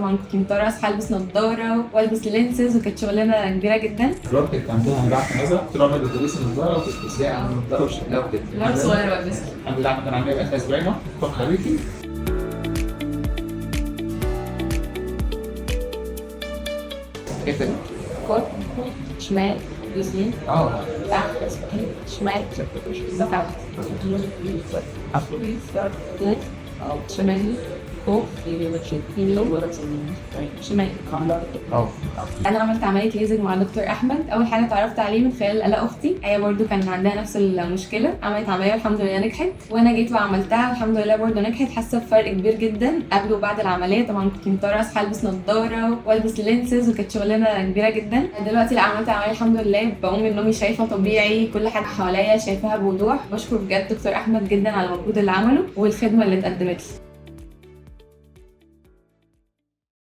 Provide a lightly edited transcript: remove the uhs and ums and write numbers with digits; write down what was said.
طبعا كنت مضطرة اصحى البس نظاره والبس lenses، وكانت شغلانة كبيرة جدا. الوقت كانت عندها ضعف نظر، طول عمرها بتلبس النظارة وبتتضايق على النظارة وشكلها وكده. وانا صغيرة بلبسها. الحمد لله عملنا العملية بقالنا اسبوعين اهو. اتفضل حبيبتي. كيف؟ فوق، شمال، يمين، اه تحت، شمال، تحت، شمال، فوق، يمين، شمال. اه انا عملت عملية ليزر مع دكتور احمد. اول حاجة اتعرفت عليه من خلال الاء اختي، هي برضو كان عندها نفس المشكله، عملت عملية والحمد لله نجحت، وانا جيت وعملتها الحمد لله برضو نجحت. حاسه بفرق كبير جدا قبل وبعد العملية. طبعا كنت مضطرة اصحى البس نظاره والبس lenses، وكانت شغلانة كبيرة جدا. دلوقتي لا، عملت عملية الحمد لله، بقوم من نومي شايفه طبيعي، كل حاجة حواليا شايفاها بوضوح. بشكر بجد دكتور احمد جدا على المجهود اللي عمله والخدمة اللي اتقدمت لي.